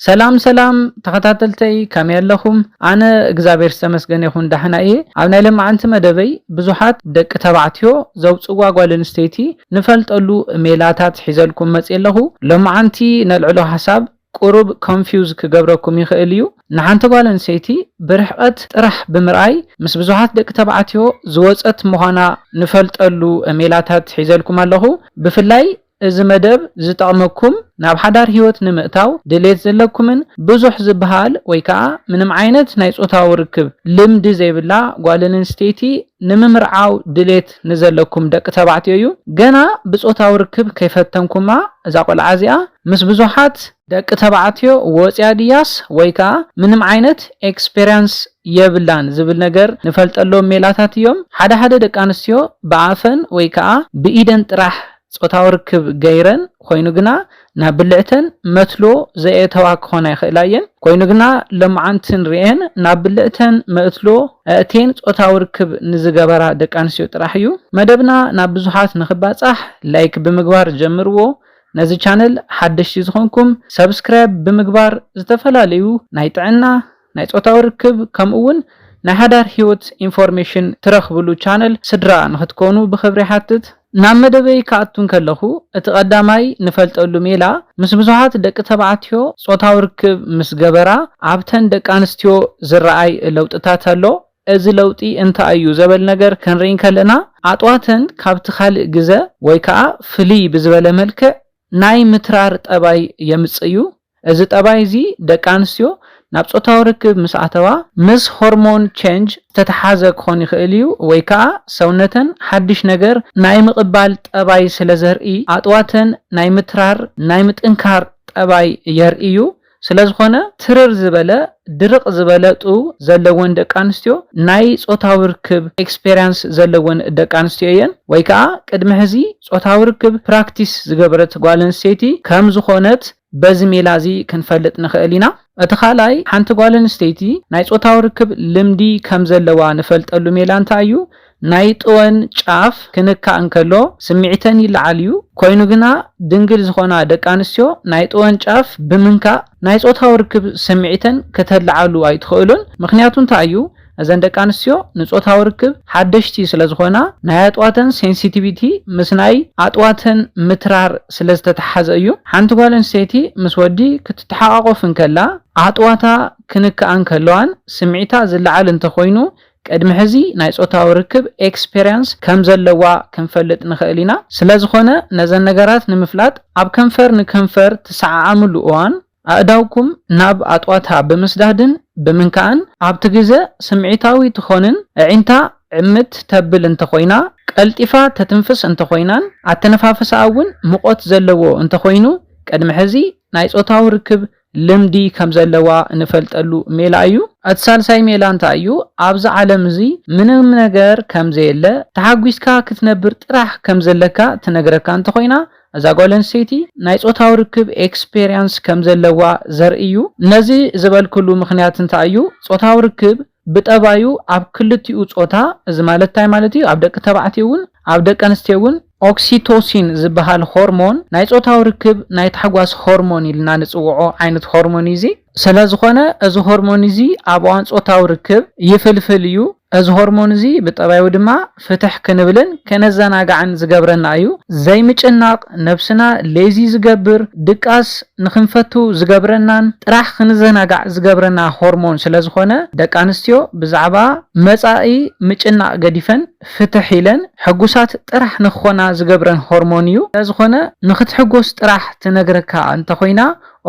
ሰላም ሰላም ተኸታተልተይ፣ ከመይ ኣለኹም? ኣነ እግዚኣብሔር ዝተመስገነ ይኹን ዳሕና እየ። ኣብ ናይ ለማዓንቲ መደበይ ብዙሓት ደቂ ተባዕትዮ ዘውፅዋ ጓል ኣንስተይቲ ንፈልጠሉ ሜላታት ሒዘልኩም መፅእ ኣለኹ። ለማዓንቲ ነልዕሎ ሓሳብ ቁሩብ ኮንፊውዝ ክገብረኩም ይኽእል እዩ። ንሓንቲ ጓል ኣንስተይቲ ብርሕቐት ጥራሕ ብምርኣይ ምስ ብዙሓት ደቂ ተባዕትዮ ዝወፀት ምዃና ንፈልጠሉ ሜላታት ሒዘልኩም ኣለኹ። ብፍላይ እዚ መደብ ዝጠቕመኩም ናብ ሓዳር ህይወት ንምእታው ድሌት ዘለኩምን ብዙሕ ዝበሃል ወይ ከዓ ምንም ዓይነት ናይ ጾታዊ ርክብ ልምዲ ዘይብላ ጓል ኣንስተይቲ ንምምርዓው ድሌት ንዘለኩም ደቂ ተባዕትዮ እዩ። ገና ብጾታዊ ርክብ ከይፈተንኩማ እዛ ቆልዓ እዚኣ ምስ ብዙሓት ደቂ ተባዕትዮ ወፅያ ድያስ ወይ ከዓ ምንም ዓይነት ኤክስፔሪንስ የብላን ዝብል ነገር ንፈልጠሎም ሜላታት እዮም። ሓደ ሓደ ደቂ ኣንስትዮ ብኣፈን ወይ ከዓ ብኢደን ጥራሕ ጾታዊ ርክብ ገይረን ኮይኑ ግና ናብ ብልዕተን መትሎ ዘየእተዋ ክኾና ይኽእላ እየን። ኮይኑ ግና ለማዓንቲ ንሪኤን ናብ ብልዕተን መእትሎ ኣእቴን ጾታዊ ርክብ ንዝገበራ ደቂ ኣንስትዮ ጥራሕ እዩ። መደብና ናብ ብዙሓት ንኽባጻሕ ላይክ ብምግባር ጀምርዎ። ነዚ ቻነል ሓደሽቲ ዝኾንኩም ሰብስክራይብ ብምግባር ዝተፈላለዩ ናይ ጥዕና፣ ናይ ጾታዊ ርክብ ከምኡ እውን ናይ ሓዳር ህይወት ኢንፎርሜሽን ትረኽብሉ ቻነል ስድራ ንኽትኮኑ ብኽብሪ ይሓትት። ናብ መደበይ ክኣቱ እንከለኹ እቲ ቀዳማይ ንፈልጠሉ ሜላ ምስ ብዙሓት ደቂ ተባዕትዮ ጾታዊ ርክብ ምስ ገበራ ኣብተን ደቂ ኣንስትዮ ዝረኣይ ለውጥታት ኣሎ። እዚ ለውጢ እንታይ እዩ ዘበል ነገር ክንርኢ እንከለና ኣጥዋተን ካብቲ ካልእ ግዘ ወይ ከዓ ፍልይ ብዝበለ መልክዕ ናይ ምትራር ጠባይ የምጽእ እዩ። እዚ ጠባይ እዚ ደቂ ኣንስትዮ ናብ ጾታዊ ርክብ ምስ ኣተዋ ምስ ሆርሞን ቼንጅ ዝተተሓዘ ክኾን ይኽእል እዩ ወይ ከዓ ሰውነተን ሓድሽ ነገር ናይ ምቕባል ጠባይ ስለ ዘርኢ ኣጥዋተን ናይ ምትራር ናይ ምጥንካር ጠባይ የርኢ እዩ። ስለ ዝኾነ ትርር ዝበለ ድርቕ ዝበለ ጡብ ዘለወን ደቂ ኣንስትዮ ናይ ጾታዊ ርክብ ኤክስፔሪንስ ዘለወን ደቂ ኣንስትዮ እየን ወይ ከዓ ቅድሚ ሕዚ ጾታዊ ርክብ ፕራክቲስ ዝገበረት ጓል ኣንስተይቲ ከም ዝኾነት በዚ ሜላ እዚ ክንፈልጥ ንኽእል ኢና። እቲ ካልኣይ ሓንቲ ጓል ኣንስተይቲ ናይ ጾታዊ ርክብ ልምዲ ከም ዘለዋ ንፈልጠሉ ሜላ እንታይ እዩ? ናይ ጥወን ጫፍ ክንካእ እንከሎ ስምዒተን ይለዓል እዩ። ኮይኑ ግና ድንግል ዝኾና ደቂ ኣንስትዮ ናይ ጥወን ጫፍ ብምንካእ ናይ ጾታዊ ርክብ ስምዒተን ከተለዓሉ ኣይትኽእሉን። ምኽንያቱ እንታይ እዩ? እዘን ደቂ ኣንስትዮ ንጾታዊ ርክብ ሓደሽቲ ስለ ዝኾና ናይ ኣጥዋተን ሴንሲቲቪቲ ምስ ናይ ኣጥዋተን ምትራር ስለ ዝተተሓዘ እዩ። ሓንቲ ጓል ኣንስተይቲ ምስ ወዲ ክትተሓቋቆፍ እንከላ ኣጥዋታ ክንክኣ እንከለዋን ስምዒታ ዝለዓል እንተኾይኑ ቅድሚ ሕዚ ናይ ጾታዊ ርክብ ኤክስፔሪንስ ከም ዘለዋ ክንፈልጥ ንኽእል ኢና። ስለ ዝኾነ ነዘን ነገራት ንምፍላጥ ኣብ ከንፈር ንከንፈር ትሰዓዓምሉ እዋን ኣእዳውኩም ናብ ኣጥዋታ ብምስዳድን ብምንካእን ኣብቲ ግዘ ስምዒታዊ ትኾንን ኣዒንታ ዕምት ተብል እንተኾይና ቀልጢፋ ተትንፍስ እንተኾይናን ኣተነፋፍሳኣ እውን ሙቐት ዘለዎ እንተኾይኑ ቅድሚ ሕዚ ናይ ጾታዊ ርክብ ልምዲ ከም ዘለዋ እንፈልጠሉ ሜላ እዩ። እቲ ሳልሳይ ሜላ እንታይ እዩ? ኣብዚ ዓለም እዚ ምንም ነገር ከም ዘየለ ተሓጒስካ ክትነብር ጥራሕ ከም ዘለካ ትነግረካ እንተኾይና እዛ ጓል ኣንስተይቲ ናይ ጾታዊ ርክብ ኤክስፔሪንስ ከም ዘለዋ ዘርኢ እዩ። ነዚ ዝበልክሉ ምኽንያት እንታይ እዩ? ጾታዊ ርክብ ብጠባዩ ኣብ ክልቲኡ ጾታ፣ እዚ ማለት እንታይ ማለት እዩ? ኣብ ደቂ ተባዕትዮ እውን ኣብ ደቂ ኣንስትዮ እውን ኦክሲቶሲን ዝበሃል ሆርሞን ናይ ጾታዊ ርክብ ናይ ታሕጓስ ሆርሞን ኢልና ንጽውዖ ዓይነት ሆርሞን እዩ። እዚ ስለ ዝኾነ እዚ ሆርሞን እዚ ኣብ እዋን ጾታዊ ርክብ ይፍልፍል እዩ። እዚ ሆርሞን እዚ ብጠባዩ ድማ ፍትሕ ክንብልን ከነዘናጋዕን ዝገብረና እዩ። ዘይምጭናቕ፣ ነብስና ሌዚ ዝገብር፣ ድቃስ ንኽንፈቱ ዝገብረናን ጥራሕ ክንዘናጋዕ ዝገብረና ሆርሞን ስለ ዝኾነ ደቂ ኣንስትዮ ብዛዕባ መጻኢ ምጭናቕ ገዲፈን ፍትሕ ኢለን ሕጉሳት ጥራሕ ንኽኾና ዝገብረን ሆርሞን እዩ። ስለ ዝኾነ ንኽትሕጎስ ጥራሕ ትነግረካ እንተኾይና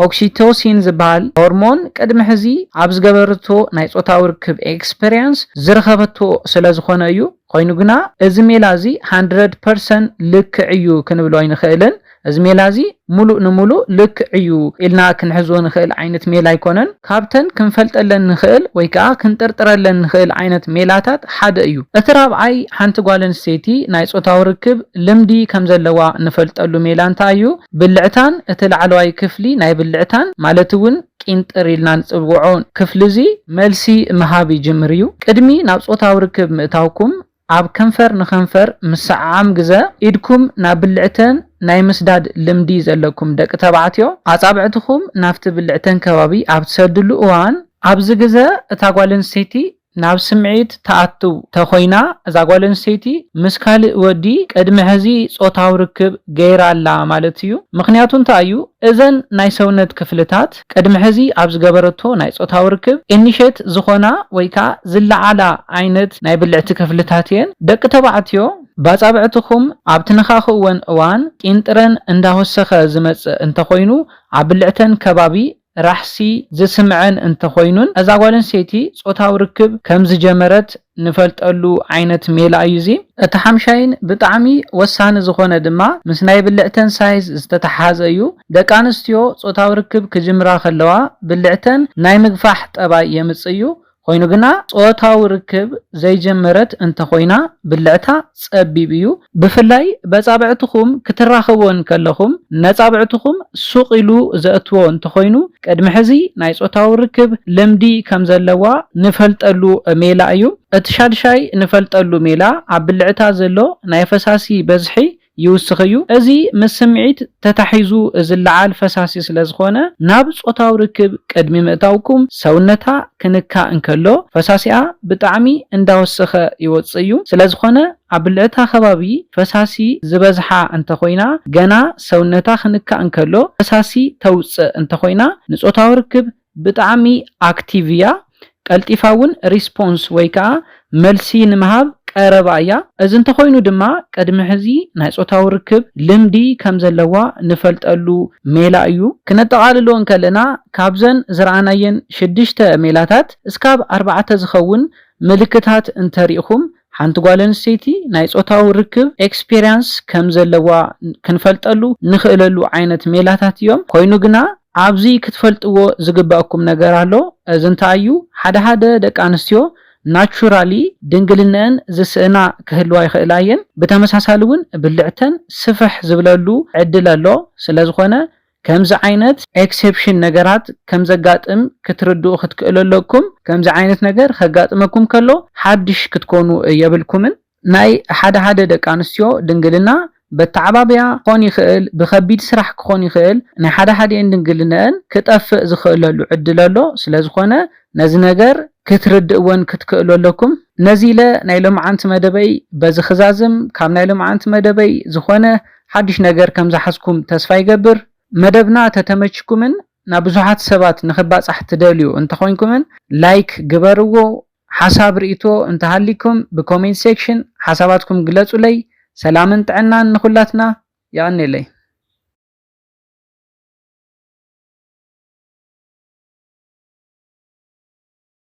ኦክሲቶሲን ዝበሃል ሆርሞን ቅድሚ ሕዚ ኣብ ዝገበረቶ ናይ ጾታዊ ርክብ ኤክስፔሪንስ ዝረኸበቶ ስለ ዝኾነ እዩ። ኮይኑ ግና እዚ ሜላ እዚ ሃንድረድ ፐርሰንት ልክዕ እዩ ክንብሎ ኣይንኽእልን። እዚ ሜላ እዚ ሙሉእ ንሙሉእ ልክዕ እዩ ኢልና ክንሕዞ ንኽእል ዓይነት ሜላ ኣይኮነን። ካብተን ክንፈልጠለን ንኽእል ወይ ከዓ ክንጥርጥረለን ንኽእል ዓይነት ሜላታት ሓደ እዩ። እቲ ራብዓይ ሓንቲ ጓል ኣንስተይቲ ናይ ጾታዊ ርክብ ልምዲ ከም ዘለዋ ንፈልጠሉ ሜላ እንታይ እዩ? ብልዕታን እቲ ላዕለዋይ ክፍሊ ናይ ብልዕታን ማለት እውን ቂንጥር ኢልና ንጽውዖ ክፍሊ እዚ መልሲ ምሃብ ይጅምር እዩ። ቅድሚ ናብ ጾታዊ ርክብ ምእታውኩም ኣብ ከንፈር ንኸንፈር ምስዓዓም ግዘ ኢድኩም ናብ ብልዕተን ናይ ምስዳድ ልምዲ ዘለኩም ደቂ ተባዕትዮ፣ ኣጻብዕትኹም ናብቲ ብልዕተን ከባቢ ኣብ ትሰድሉ እዋን፣ ኣብዚ ግዘ እታ ጓል ኣንስተይቲ ናብ ስምዒት ትኣቱ ተኾይና፣ እዛ ጓል ኣንስተይቲ ምስ ካልእ ወዲ ቅድሚ ሕዚ ጾታዊ ርክብ ገይራ ኣላ ማለት እዩ። ምኽንያቱ እንታይ እዩ? እዘን ናይ ሰውነት ክፍልታት ቅድሚ ሕዚ ኣብ ዝገበረቶ ናይ ጾታዊ ርክብ ኢኒሼት ዝኾና ወይ ከዓ ዝለዓላ ዓይነት ናይ ብልዕቲ ክፍልታት እየን። ደቂ ተባዕትዮ፣ ባጻብዕትኹም ኣብ ትነኻኽእወን እዋን ቂንጥረን እንዳወሰኸ ዝመጽእ እንተኾይኑ፣ ኣብ ብልዕተን ከባቢ ራሕሲ ዝስምዐን እንተኾይኑን፣ እዛ ጓል ኣንስተይቲ ጾታዊ ርክብ ከም ዝጀመረት ንፈልጠሉ ዓይነት ሜላ እዩ እዚ። እቲ ሓምሻይን ብጣዕሚ ወሳኒ ዝኾነ ድማ ምስ ናይ ብልዕተን ሳይዝ ዝተተሓሓዘ እዩ። ደቂ ኣንስትዮ ጾታዊ ርክብ ክጅምራ ከለዋ ብልዕተን ናይ ምግፋሕ ጠባይ የምጽእ እዩ። ኮይኑ ግና ጾታዊ ርክብ ዘይጀመረት እንተኾይና ብልዕታ ጸቢብ እዩ። ብፍላይ በጻብዕትኹም ክትራኸቦ እንከለኹም ነጻብዕትኹም ሱቕ ኢሉ ዘእትዎ እንተኾይኑ ቅድሚ ሕዚ ናይ ጾታዊ ርክብ ልምዲ ከም ዘለዋ ንፈልጠሉ ሜላ እዩ። እቲ ሻድሻይ ንፈልጠሉ ሜላ ኣብ ብልዕታ ዘሎ ናይ ፈሳሲ በዝሒ ይውስኽ እዩ። እዚ ምስ ስምዒት ተታሒዙ ዝለዓል ፈሳሲ ስለ ዝኾነ ናብ ጾታዊ ርክብ ቅድሚ ምእታውኩም ሰውነታ ክንካ እንከሎ ፈሳሲኣ ብጣዕሚ እንዳወሰኸ ይወጽእ እዩ። ስለ ዝኾነ ኣብ ብልዕታ ከባቢ ፈሳሲ ዝበዝሓ እንተኾይና፣ ገና ሰውነታ ክንካ እንከሎ ፈሳሲ ተውጽእ እንተኾይና ንጾታዊ ርክብ ብጣዕሚ ኣክቲቭ እያ። ቀልጢፋ እውን ሪስፖንስ ወይ ከዓ መልሲ ንምሃብ ቀረባ እያ። እዚ እንተኾይኑ ድማ ቅድሚ ሕዚ ናይ ጾታዊ ርክብ ልምዲ ከም ዘለዋ ንፈልጠሉ ሜላ እዩ። ክነጠቓልሎ እንከለና ካብዘን ዝረኣናየን ሽዱሽተ ሜላታት እስካብ ኣርባዕተ ዝኸውን ምልክታት እንተሪእኹም ሓንቲ ጓል ኣንስተይቲ ናይ ጾታዊ ርክብ ኤክስፔሪያንስ ከም ዘለዋ ክንፈልጠሉ ንኽእለሉ ዓይነት ሜላታት እዮም። ኮይኑ ግና ኣብዚ ክትፈልጥዎ ዝግበኣኩም ነገር ኣሎ። እዚ እንታይ እዩ? ሓደ ሓደ ደቂ ኣንስትዮ ናቹራሊ ድንግልነአን ዝስእና ክህልዋ ይኽእላ እየን። ብተመሳሳሊ እውን ብልዕተን ስፍሕ ዝብለሉ ዕድል ኣሎ። ስለ ዝኾነ ከምዚ ዓይነት ኤክሴፕሽን ነገራት ከም ዘጋጥም ክትርድኡ ክትክእሉ ኣለኩም። ከምዚ ዓይነት ነገር ከጋጥመኩም ከሎ ሓድሽ ክትኮኑ የብልኩምን። ናይ ሓደ ሓደ ደቂ ኣንስትዮ ድንግልና በተዓባብያ ክኾን ይኽእል፣ ብኸቢድ ስራሕ ክኾን ይኽእል፣ ናይ ሓደ ሓዲኤን ድንግልነአን ክጠፍእ ዝኽእለሉ ዕድል ኣሎ። ስለ ዝኾነ ነዚ ነገር ክትርድእወን ክትክእሉ ኣለኩም። ነዚ ኢለ ናይ ሎምዓንቲ መደበይ በዚ ክዛዝም፣ ካብ ናይ ሎምዓንቲ መደበይ ዝኾነ ሓድሽ ነገር ከም ዝሓዝኩም ተስፋ ይገብር። መደብና ተተመችኩምን ናብ ብዙሓት ሰባት ንኽባጻሕ ትደልዩ እንተኾይንኩምን ላይክ ግበርዎ። ሓሳብ ርእይቶ እንተሃሊኩም ብኮሜንት ሴክሽን ሓሳባትኩም ግለጹለይ። ሰላምን ጥዕናን ንኹላትና። የቐኔለይ።